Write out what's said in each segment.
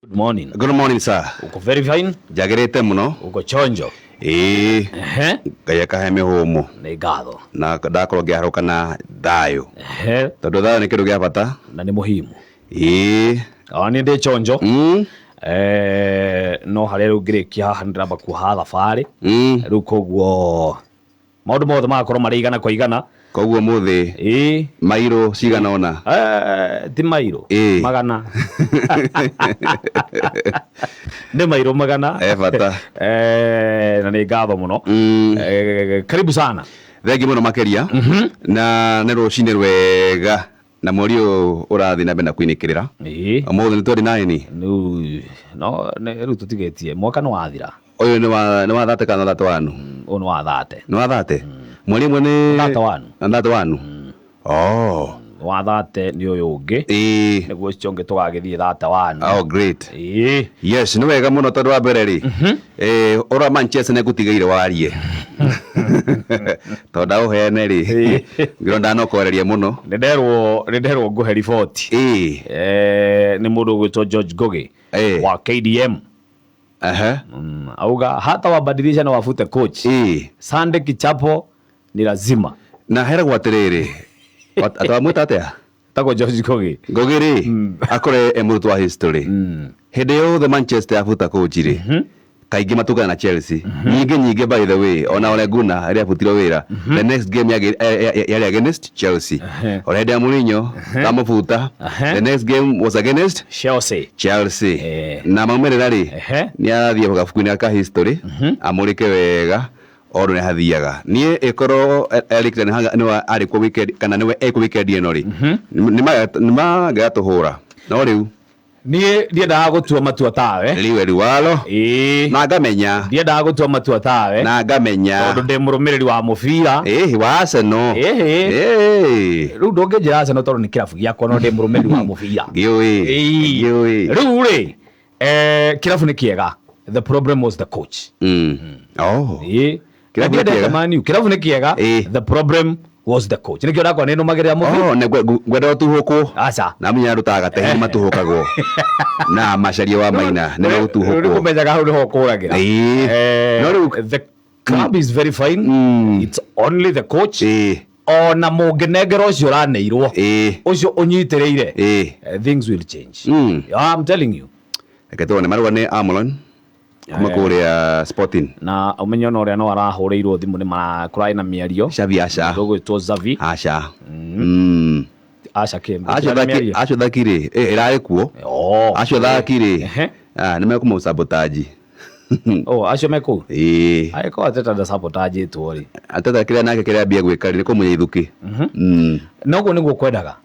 Good morning. Good morning sir. Uko very fine? Njagĩrĩte mũno. Uko chonjo? Ĩĩ. Ehe. Ngai akahe mĩhũmũ. Nĩ ngatho. Na ndakorwo ngĩharũka na thayũ. Ehe. Tondũ thayũ nĩ kĩndũ gĩa bata. Na nĩ muhimu. Ĩĩ. Ona niĩ ndĩ chonjo. No harĩa rĩu ngĩrĩkia haha nĩndĩramba kuoha thabarĩ. Rĩu koguo maũndũ mothe magakorwo marĩ igana kwa igana. Koguo mũthĩ Ĩĩ. Mairũ cigana ũna? Ti mairũ. Ĩĩ. Magana. Nĩ mairũ magana. E bata. Na nĩ ngatho mũno. Karibu sana. Thengi mũno makĩria. Na nĩ rũcinĩ rwega na mweri ũyũ ũrathiĩ na mbere na kũinĩkĩrĩra. Ĩĩ. Ũmũthĩ nĩ 29. Rĩu no rĩu tũtigĩtie mwaka nĩ wathira. Ũyũ nĩ wa nĩ wa thate kana thate wanu? Ũyũ nĩ wa thate. Nĩ wa thate? Mweri ĩmwe nĩ Thate wanu. Na thate wanu? Oh. Wa thate nĩ ũyũ ũngĩ. Ĩĩ. Nĩguo ũcio ũngĩ tũgagĩthiĩ thate wanu. Oh great. Ĩĩ. Yes, nĩ wega mũno tondũ wa mbere rĩ. Eh, ũrĩa Manchester nĩ ngũtigĩire warie. Tondũ ndaũheane rĩ. Ngĩrwo ndanokoreria mũno. Nĩ nderwo nĩ nderwo ngũhe riboti. Ĩĩ. Eh, nĩ mũndũ ũgwĩtwo George Ngugi wa KDM. Auga hata wabadilisha na wafute coach. Sunday kichapo ni lazima. Na heragwo atĩrĩrĩ, atawamwĩta atĩa? Tagwo George Ngugi. Ngugi rĩ, akore e mũrutwo wa history. Hĩndĩ yothe Manchester yabuta coach rĩ, kaingĩ matungana na Chelsea. Nyingĩ nyingĩ by the way, ona Ole Gunnar rĩrĩa abutirwo wĩra, the next game yarĩ against Chelsea. Ona hĩndĩ ya Mourinho, amũbuta, the next game was against Chelsea. Chelsea. Na maumĩrĩra rĩ, nĩ arathiĩ gabuku-inĩ ka history, amũrĩke wega ũndũ nĩ hathiaga. Niĩ ĩkorwo Erik ten Hag nĩwe arĩ kuo weekend kana nĩwe ekuo weekend ĩno rĩ, nĩ mangĩgatũhũra. No rĩu Niĩ ndiendaga gũtua matua tawe. Liwe liwalo. Ĩĩ. Na ngamenya. Ndiendaga gũtua matua tawe. Na ngamenya. Tondũ ndĩ mũrũmĩrĩri wa mũbira. Ĩĩ, wa Arsenal. Ĩĩ. Ĩĩ. Rĩu ndũngĩnjĩra Arsenal tondũ nĩ kĩrabu gĩakwa no ndĩ mũrũmĩrĩri wa mũbira. Ngĩũĩ. Ĩĩ. Ngĩũĩ. Rĩu rĩ, kĩrabu nĩ kĩega. The problem was the coach. Oh. Ĩĩ. Kĩrabu nĩ kĩega. Man U. Kĩrabu nĩ kĩega. The problem was the coach. Nĩkĩo ndakwa nĩ nũmagĩrĩra mũbira. Oh, nĩ ngwenda ũtuhũkwo. Aca. Na menya andũ ta gatehi nĩ matuhũkagwo. Na macaria wa maina nĩ megũtuhũkwo. Rĩu kũmenyaga hau nĩho ũkũragĩra. Ĩĩ. No rĩu the club is very fine. It's only the coach. Ona mũngĩnengera ũcio ũraneirwo. Ũcio ũnyitĩrĩire. Things will change. Yeah, I'm telling you. Reke tuone marũa nĩ Amolon. Kuma kũrĩa Sporting. Na ũmenye ona ũrĩa no arahũrĩirwo thimũ nĩ kũrarĩ na mĩario. Xavi aca. Mũndũ ũgwĩtwo Xavi. Aca. Aca kĩ? Acio Gũtirarĩ mĩario? acio thaki rĩ, ĩrarĩ kuo. Acio thaki rĩ, nĩ mekũmũ sabotage. Oh, acio me kũu? Ĩĩ. Angĩkorwo Arteta ndasabotajĩtwo rĩ. Arteta kĩrĩa nake kĩrĩa ambia gwĩka rĩ, nĩ kũmunya ithukĩ. Noguo nĩguo kwendaga.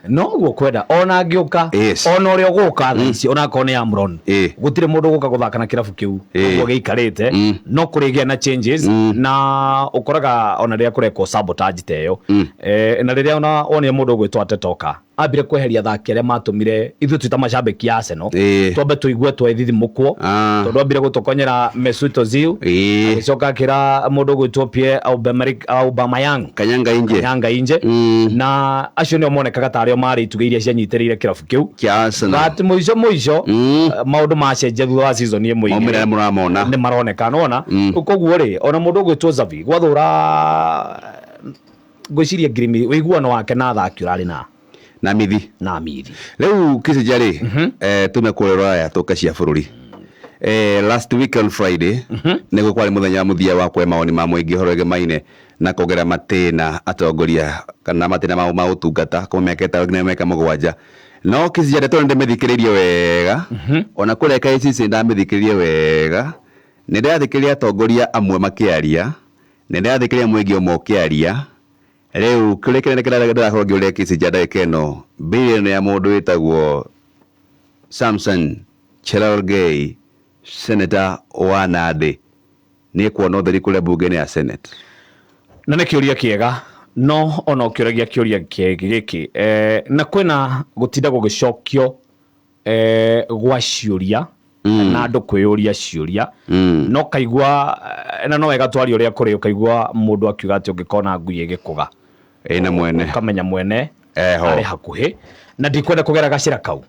Noguo kwenda ona angĩũka ona ũrĩa ũgũka thaa ici ona akorwo nĩ Amron gũtirĩ mũndũ ũgũka gũthaka na kĩrabu kĩu ũguo gĩikarĩte no kũrĩgĩa na changes na ũkoraga ona rĩrĩa kũrekwo sabotage ta ĩyo na rĩrĩa ona wonire mũndũ ũgwĩtwo Arteta oka ambire kweheria athaki arĩa matũmire ithuĩ twĩ ta macambĩki a Arsenal twambe tũigue twethithimũkwo tondũ ambire gũtũkonyera Mesut Ozil agĩcoka akĩra mũndũ ũgwĩtwo Pierre Aubameyang Kanyanga inje. Kanyanga inje na acio nĩo monekaga tarĩ o marĩ itugĩ iria cianyitĩrĩire kĩrabu kĩu Kĩa Arsenal. But mũico mũico maũndũ macenjia thutha wa season ĩmwe igĩrĩ. Maumĩrĩra mũramona. Nĩ maroneka nĩwona koguo rĩ ona mũndũ ũgwĩtwo Xavi gwathũra ngwĩciria ngirimi ũiguano wake na athaki ũrarĩ na na mithi na mithi rĩu Kissinger rĩ tume kũrĩa rũraya tũke cia bũrũri last week on Friday nĩguo kwarĩ mũthenya wa mũthia wa kũhe mawoni ma mũingĩ ũhoro wĩgemaine na kuongerera matĩna atongoria kana matĩna ma ũtungata kuma mĩaka ĩtano nginya mĩaka mũgwanja no Kissinger ndeto ĩno ndĩmĩthikĩrĩirie wega ona kũrĩa KICC ndamĩthikĩrĩirie wega nĩ ndĩrathikĩrĩria atongoria amwe makĩaria nĩ ndĩrathikĩrĩria mũingĩ ũmwe ũkĩaria rĩu kĩrĩa kĩnene kĩrĩa ndĩrakorwo ngĩũria Kissinger ndagĩka ĩno bill ĩno ya mũndũ wĩtagwo Samson Cherargei senator wa Nandi nĩ ekuona ũtheri kũrĩa mbunge-inĩ ya Senate. Na nĩ kĩũria kĩega no ona ũkĩũragia kĩũria gĩkĩ na kwĩna gũtinda gũgĩcokio gwa ciũria na andũ kwĩyũria ciũria no kaigua na no wega twarie ũrĩa kũrĩ ũkaigua mũndũ akiuga atĩ ũngĩkona ngui ĩgĩkũga ĩna mwene ũkamenya mwene Eho. arĩ hakuhĩ na ndikwenda kũgera gacĩra kau.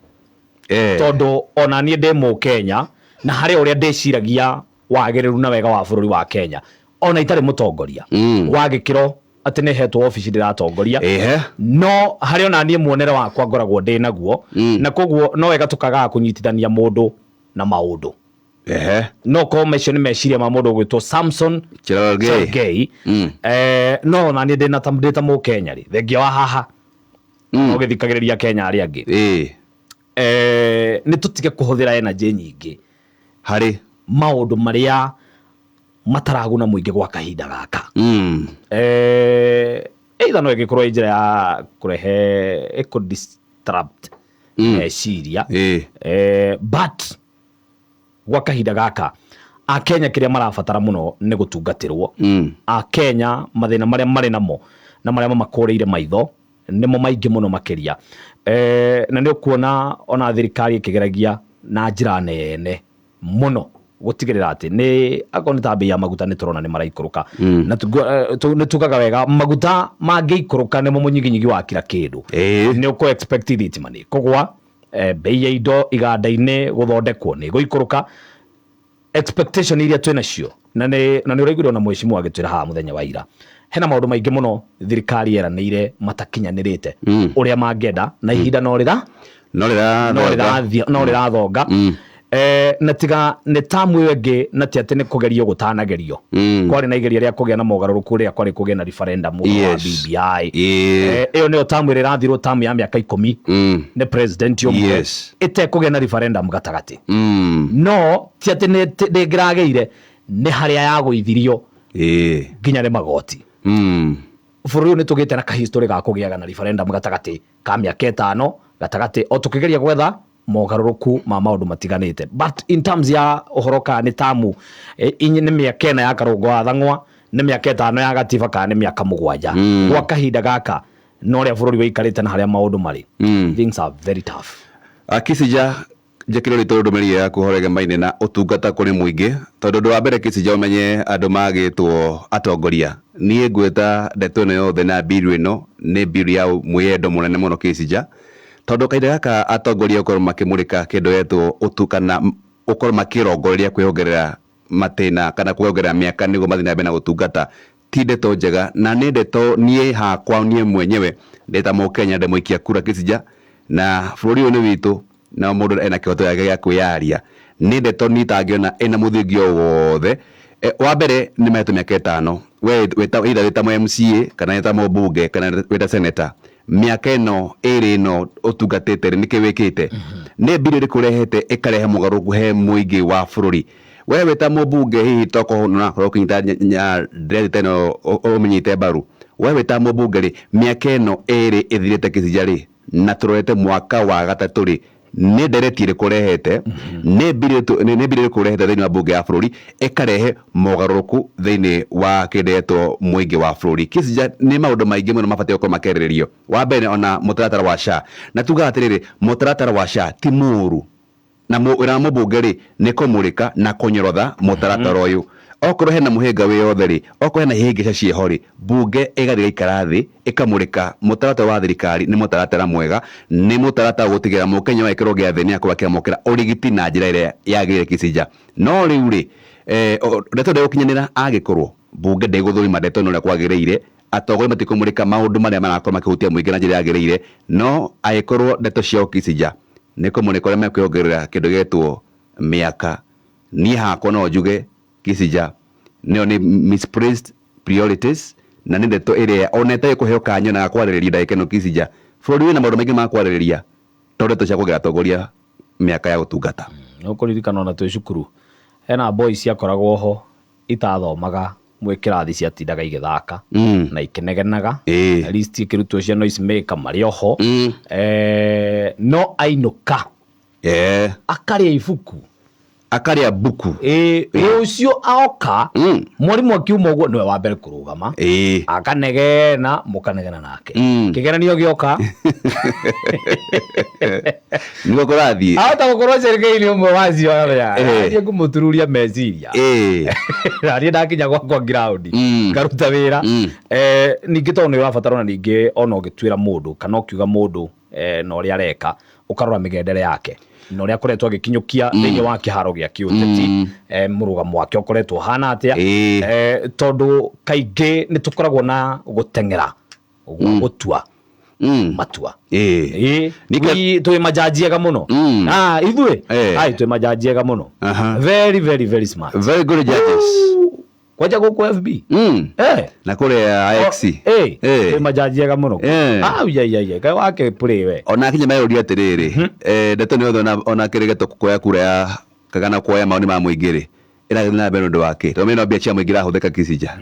Tondũ ona niĩ ndĩ Mũkenya na harĩ ũrĩa ndĩciragia wagĩrĩru na wega wa bũrũri wa Kenya ona itarĩ mũtongoria wa gĩkĩro atĩ nĩ hetwo obici ndĩratongoria. No harĩ ona niĩ muonere wakwa ngoragwo ndĩ naguo, na koguo no wega tũkagaga kũnyitithania mũndũ na maũndũ. No korwo macio nĩ meciria ma mũndũ ũgwĩtwo Samson Cherargei. Cherargei. No ona niĩ ndĩ ta ndĩ ta Mũkenya rĩ, thengia wa haha ũgĩthikagĩrĩria Kenya arĩa angĩ, nĩ tũtige kũhũthĩra energy nyingĩ harĩ maũndũ marĩa mataraguna mũingĩ gwa kahinda gaka. Either no ĩgĩkorwo ĩ njĩra ya kũrehe ĩkũ disrupt meciria, but gwa kahinda gaka Akenya kĩrĩa marabatara mũno nĩ gũtungatĩrwo. Akenya mathĩna marĩa marĩ namo na marĩa mamakũrĩire maitho nĩmo maingĩ mũno makĩria. Na nĩ ũkuona ona thirikari ĩkĩgeragia na njĩra nene mũno gũtigĩrĩra atĩ nĩ akorwo nĩ ta mbei ya maguta nĩ tũrona nĩ maraikũrũka. Na nĩ tugaga wega maguta mangĩikũrũka nĩmo mũnyiginyigi wa kila kĩndũ. Nĩ ũkũ expect thitima nĩ ĩkũgwa, bei ya indo iganda-inĩ gũthondekwo nĩ ĩgũikũrũka. Expectation iria twĩ nacio na nĩ ũraiguire ona mheshimiwa agĩtwĩra haha mũthenya wa ira hena maũndũ maingĩ mũno thirikari yeranĩire matakinyanĩrĩte ũrĩa mangĩenda, na ihinda no rĩra no no rĩrathonga. Rĩrathiĩ no rĩrathonga. Na tiga nĩ tamu ĩyo ĩngĩ, na ti atĩ nĩ kũgerio gũtanagerio. Kwarĩ na igeria rĩa kũgĩa na mogarũrũku rĩrĩa kwarĩ kũgĩa na referendum ũhoro wa BBI. Ĩyo nĩyo tamu ĩrĩa ĩrathirwo, tamu ya mĩaka 10 nĩ president ũmwe ĩtekũgĩa na referendum gatagatĩ. No ti atĩ ndĩngĩragĩire, nĩ harĩa yagũithirio nginya nĩ magoti. Bũrũri ũyũ nĩ tũgĩte na kahistory ga kũgĩaga na referendum gatagatĩ ka mĩaka 5, gatagatĩ o tũkĩgeria gwetha mogarũrũku ma maũndũ matiganĩte. But in terms ya ũhoro kana nĩ tamu nĩ mĩaka 4 ya Karũngo wa Thang'wa, nĩ mĩaka 5 ya Gatiba, kana nĩ mĩaka 7, gwa kahinda gaka na ũrĩa bũrũri wĩikarĩte na harĩa maũndũ marĩ, things are very tough. Akisija njĩkĩre rĩtũ ndũmĩrĩri yaku ũhoro ĩgemaine na ũtungata kũrĩ mũingĩ, tondũ ũndũ wa mbere, Kĩcija, ũmenye andũ magĩtwo atongoria, niĩ ngwĩta ndeto ĩno yothe na mbiru ĩno nĩ mbiru ya mwĩyendo mũnene mũno, Kĩcija, tondũ kahinda gaka atongoria gũkorwo makĩmũrĩka kĩndũ gĩetwo ũtu kana gũkorwo makĩrongoreria kwĩongerera matĩna kana kwĩongerera mĩaka nĩguo mathiĩ na mbere na gũtungata ti ndeto njega, na nĩ ndeto niĩ hakwa niĩ mwenyewe ndĩ ta Mũkenya, ndĩ mũikia kura, Kĩcija, na bũrũri ũyũ nĩ witũ na mũndũ ena kĩhoto gĩake gĩa kwĩyaria. Nĩ ndeto niĩ itangĩona ĩna mũthingi o wothe. Wa mbere nĩ mahetwo mĩaka 5, we wĩta either wĩta MCA kana wĩta mũmbunge kana wĩta senator, mĩaka ĩno 2 ĩno ũtungatĩte rĩ, nĩkĩ wĩkĩte? Nĩ mbirũ ĩrĩkũ ũrehete ĩkarehe mũgarũrũku he mũingĩ wa bũrũri? We wĩta mũmbunge, hihi tokorwo nĩ ũrakorwo ũkĩnyita ndereti ta ĩno ũmĩnyite mbaru, we wĩta mũmbunge rĩ, mĩaka ĩno 2 ĩthirĩte, Kĩcija rĩ, na tũrorete mwaka wa gatatũ rĩ, nĩ ndereti ĩrĩkũ ũrehete? Nĩ mbirũ ĩrĩkũ ũrehete thĩinĩ wa mbunge ya bũrũri ĩkarehe mogarũrũku thĩinĩ wa kĩndũ gĩetwo mũingĩ wa bũrũri? Kĩcija, nĩ maũndũ maingĩ mũno mabatiĩ gũkorwo makĩarĩrĩrio. Wa mbere, ona mũtaratara wa SHA, na tugaga atĩrĩrĩ, mũtaratara wa SHA ti mũũru, na wĩra wa mũmbunge rĩ nĩ kũmũrĩka na kũnyorotha mũtaratara ũyũ. Okorwo hena mũhĩnga wĩ yothe rĩ, okorwo hena ihĩngĩca ciĩho rĩ, mbunge ĩgathiĩ ĩgaikara thĩ ĩkamũrĩka mũtaratara wa thirikari nĩ mũtaratara mwega, nĩ mũtaratara gũtigĩrĩra Mũkenya wa gĩkĩro gĩa thĩ nĩ akorwo akĩamũkĩra ũrigiti na njĩra ĩrĩa yagĩrĩire, Kĩcija. No rĩu rĩ, ndeto ndĩgũkinyanĩra angĩkorwo mbunge ndĩgũthũrima ndeto ĩno ũrĩa kwagĩrĩire, atongoria matikũmũrĩka maũndũ marĩa marakorwo makĩhutia mũingĩ na njĩra yagĩrĩire. No angĩkorwo ndeto ciao, Kĩcija, nĩ kũmũrĩka ũrĩa mekwĩongerera kĩndũ gĩetwo mĩaka, niĩ hakwa no njuge, Kĩcija, nĩyo nĩ misplaced priorities, na nĩ ndeto ĩrĩa ona ĩtarĩ kũheo kanya na kwarĩrĩria ndagĩka ĩno. Kĩcija, bũrũri wĩna maũndũ maingĩ ma kwarĩrĩria to ndeto cia kuongerera atongoria mĩaka ya gũtungata. Nĩ ũkũririkana ona twĩ cukuru hena boys ciakoragwo ho itathomaga mwĩ kĩrathi, ciatindaga igĩthaka na ikĩnegenaga, list ikĩrutwo cia noise maker marĩ oho. No ainũka akarĩa ibuku. Akarĩa mbuku. Ĩĩ, rũciũ aoka, mwarimũ akiuma ũguo nĩwe wa mbere kũrũgama, akanegena, mũkanegena nake. Kĩgeranio gĩoka, nĩguo kũrathiĩ. Ahota gũkorwo Sergei nĩ ũmwe wacio, niĩ ngũmũtururia meciria na niĩ ndakinya gwakwa ground ngaruta wĩra. Ningĩ tondũ nĩ ũrabatara ona ningĩ ona ũgĩtuĩra mũndũ kana ũkiuga mũndũ na ũrĩa areka, ũkarora mĩgendere yake. Na ũrĩa akoretwo agĩkinyũkia thĩinĩ wa kĩharo gĩa kĩũteti, mũrũgamo wake ũkoretwo ũhana atĩa, tondũ kaingĩ nĩ tũkoragwo na gũteng'era gwa gũtua matua. Ĩĩ. Twĩ majaji ega mũno. Ah, ithuĩ ai twĩ majaji ega mũno. Very, very, very smart. Very good judges. Kwanja gũkũ FB. Na kũrĩa IX. Twĩ majaji ega mũno. Au ya ya ya. Kaĩ wake play we. Ona kinya meyũria atĩrĩrĩ, ndeto nĩ yothe ona kĩrĩgetwo kuoya kura ya kana kuoya maoni ma mũingĩ rĩ, ĩrathiĩ na mbere nĩ ũndũ wa kĩ? Tondũ mena mbia cia mũingĩ irahũthĩka Kisinja.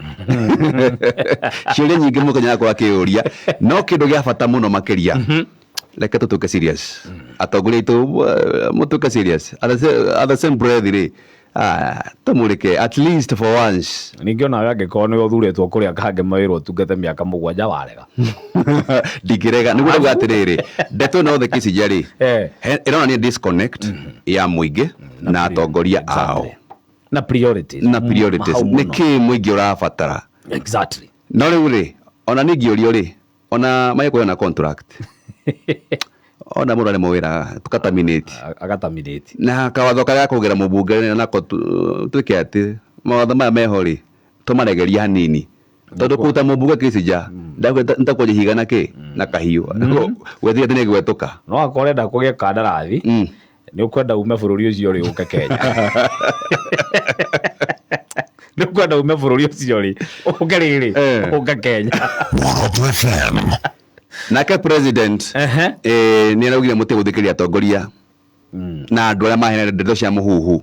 Ciũria nyingĩ mũno Kenya akorwo akĩyũria, no kĩndũ gĩa bata mũno makĩria, reke tũtuĩke serious. Atongoria aitũ mũtuĩke serious. At the same breath rĩ, tũmũrĩke at least for once. Ningĩ onawe angĩkorwo nĩwe ũthurĩtwo kũrĩa kangĩ mawĩra ũtungate mĩaka 7 warega. Ndingĩrega. Nĩguo ndauga atĩrĩrĩ, ndeto ĩno yothe Kisinja rĩ, ĩronania disconnect ya mũingĩ na atongoria ao. Na priorities. Na priorities. Hau mũno. Nĩkĩ mũingĩ ũrabatara? No rĩu rĩ, ona niĩ ngĩũrio rĩ, ona magĩkũhe na contract. Ona mũndũ aremwo wĩra, tũka terminate. Aga terminate. Na kawatho karĩa gakũgĩra mũmbunge nako twĩke atĩ, mawatho maya meho rĩ, tũmaregerie hanini. Tondũ kũruta mũmbunge Kisinja, ndakwenja ihiga na kĩ? Na kahiũ. Gwetire atĩ nĩ gwetũka. No akorwo ũrenda kũgĩa kandarathi, nĩ ũkwenda ume bũrũri ũcio ũrĩ ũke Kenya. Nĩ ũkwenda ume bũrũri ũcio rĩ, ũke rĩrĩ, ũke Kenya. Muoroto FM. Nake president, nĩ araugire mũtige gũthikĩrĩria atongoria na andũ arĩa maheana ndeto cia mũhuhu,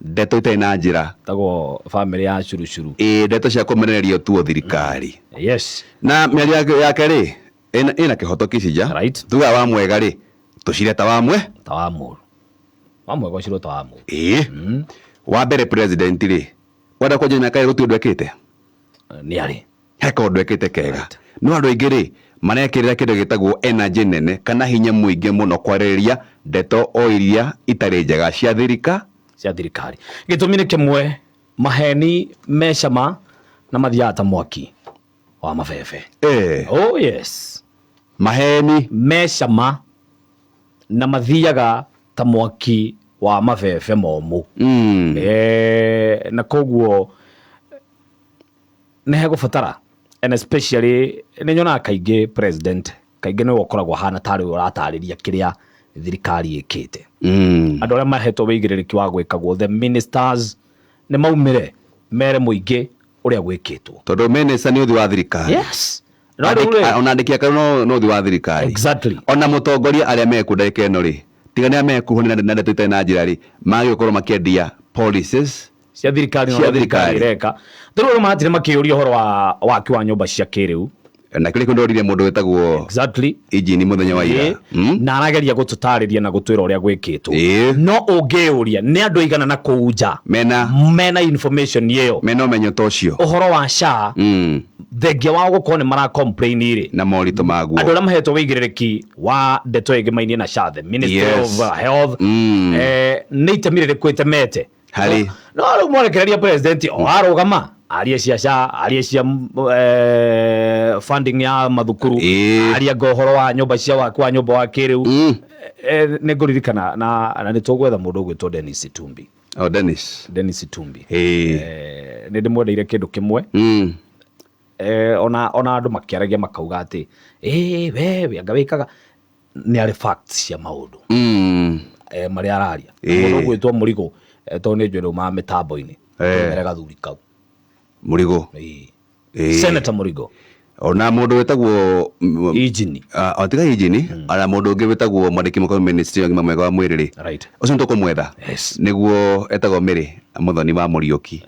ndeto itarĩ na njĩra. Tagwo family ya curucuru. Ndeto cia kũmenereria tuo thirikari. Na mĩario yake rĩ, ĩna kĩhoto Kisinja. Tuga wa mwega rĩ, tũcire ta wa mwe. Ta wa mũru. Wa mwega ũcirwo ta wa mũru. Wa mbere president rĩ, wenda kwanjia mĩaka ĩrĩ gũtirĩ ũndũ ekĩte? Nĩ arĩ. He kaũndũ ekĩte kega. No andũ aingĩ rĩ, marekĩrĩra kĩndũ gĩtagwo energy nene kana hinya mũingĩ mũno kwarĩrĩria ndeto o iria itarĩ njega cia thirika. Cia thirikari. Gĩtũmi nĩ kĩmwe, maheni me cama na mathiaga ta mwaki wa mabebe. Oh yes. Maheni me cama na mathiaga ta mwaki wa mabebe momũ. Na koguo nĩ hegũbatara, and especially nĩ nyonaga kaingĩ president kaingĩ nĩwe ũkoragwo ahana tarĩ we ũratarĩria kĩrĩa thirikari ĩkĩte. Andũ arĩa mahetwo wĩigĩrĩrĩki wa gwĩka guo, the ministers, nĩ maumĩre mere mũingĩ ũrĩa gwĩkĩtwo. Tondũ minister nĩ ũthiũ wa thirikari. Yes. No rĩu rĩ, Ona andĩki ake no ũthiũ wa thirikari. Ona mũtongoria arĩa mekuo ndagĩka ĩno rĩ, tiga nĩ arĩa mekuo na ndeto itarĩ na njĩra rĩ, magĩrĩirwo gũkorwo makĩendia policies cia thirikari na cia ũrĩa thirikari thirikari. ĩreka. Tondũ rĩu maratire makĩũria ũhoro wa waki wa nyũmba cia kĩrĩu. Na kĩrĩa kĩndorire mũndũ wĩtagwo Injini mũthenya wa ira. Na arageria gũtũtarĩria na gũtwĩra ũrĩa gwĩkĩtwo. No ũngĩũria nĩ andũ aigana na kũu nja mena information ĩyo, mena ũmenyo ta ũcio ũhoro wa SHA, thengia wao gũkorwo nĩ mara complain rĩ, na moritũ maguo, andũ arĩa mahetwo wĩigĩrĩrĩki wa ndeto ĩgĩmainie na SHA, the Ministry of Health, nĩ itemi rĩrĩkũ ĩtemete Harĩ. No rĩu mwarekereria president o arũgama arie cia SHA, arie cia funding ya mathukuru, arie ngo ũhoro wa nyũmba cia waki wa nyũmba wa kĩrĩu. Nĩ ngũririkana na nĩ tũgwetha mũndũ ũgwĩtwo Dennis Itumbi. Oh, Dennis. Dennis Itumbi. Nĩ ndĩmwendeire kĩndũ kĩmwe. Ona andũ makĩaragia makauga atĩ, we anga wĩkaga. Nĩ arĩ facts cia maũndũ. Marĩa araria. Mũndũ ũgwĩtwo Mũrigo, tondũ nĩ njũĩ rĩu ma mĩtambo-inĩ. Mere gathuri kau. Mũrigo. Senator Mũrigo. Ona mũndũ wĩtagwo, Injini. O tiga Injini, ona mũndũ ũngĩ wĩtagwo mwandĩki mũkũrũ Ministry ya ũgima mwega wa mwĩrĩ rĩ. Ũcio nĩ tũkũmwetha. Nĩguo etagwo Mary Mũthoni wa Mũriũki.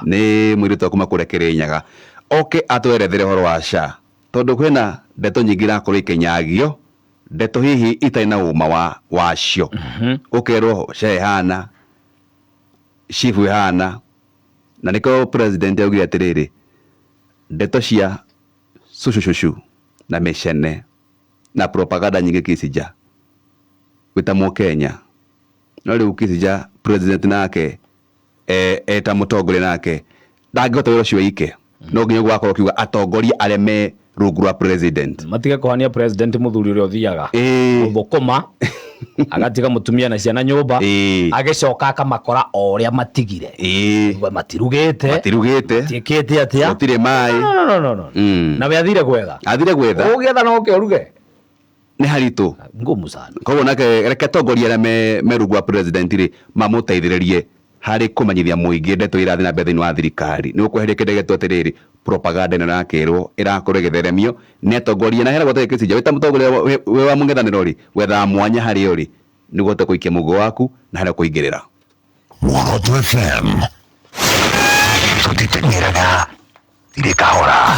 Nĩ mũirĩtu wa kuma kũrĩa Kĩrĩnyaga. Oke atwerethere ũhoro wa SHA. Tondũ kwĩna ndeto nyingĩ irakorwo ikĩnyagio, ndeto hihi itarĩ na ũma wacio. Ũkerwo SHA ĩhana, SHIF ĩhana, na nĩkĩo president augire atĩrĩrĩ, ndeto cia cucucucu na mĩcene na propaganda nyingĩ Kisinja wĩta mũkenya. No rĩu Kisinja president nake eta mũtongoria nake ndangĩhota wĩra ũcio ike. No nginya ũguo akorwo akiuga atongoria arĩa me rungu rwa president. Matige kũhania president mũthuri ũrĩa ũthiaga gũthũkũma. Agatiga mũtumia na ciana nyũmba. Agĩcoka akamakora o ũrĩa matigire. Matirugĩte. Matirugĩte. Matiĩkĩte atĩa. Gũtirĩ maĩ. No, no, no, no, no. Nawe athire gwetha. Athire gwetha. Ũgĩetha no oke ũruge. Nĩ haritũ. Ngumu sana. Koguo nake reke atongoria arĩa me rungu wa president rĩ mamũteithĩrĩrie harĩ kũmenyithia mũingĩ ndeto irathiĩ na mbere thĩinĩ wa thirikari, nĩguo kweheria kĩndũ gĩtwo atĩrĩrĩ propaganda ĩno ĩrakĩrwo ĩrakorwo ĩgĩtheremio nĩ atongoria na heragwo atĩrĩ Kĩcinja wĩ ta mũtongoria wĩ wa mũng'ethanĩro rĩ, wethaga mwanya harĩa ũrĩ nĩguo ũhote gũikia mũguĩ waku na harĩa ũkũingĩrĩra. Muoroto FM. Tũtiteng'eraga, tirĩ kahora.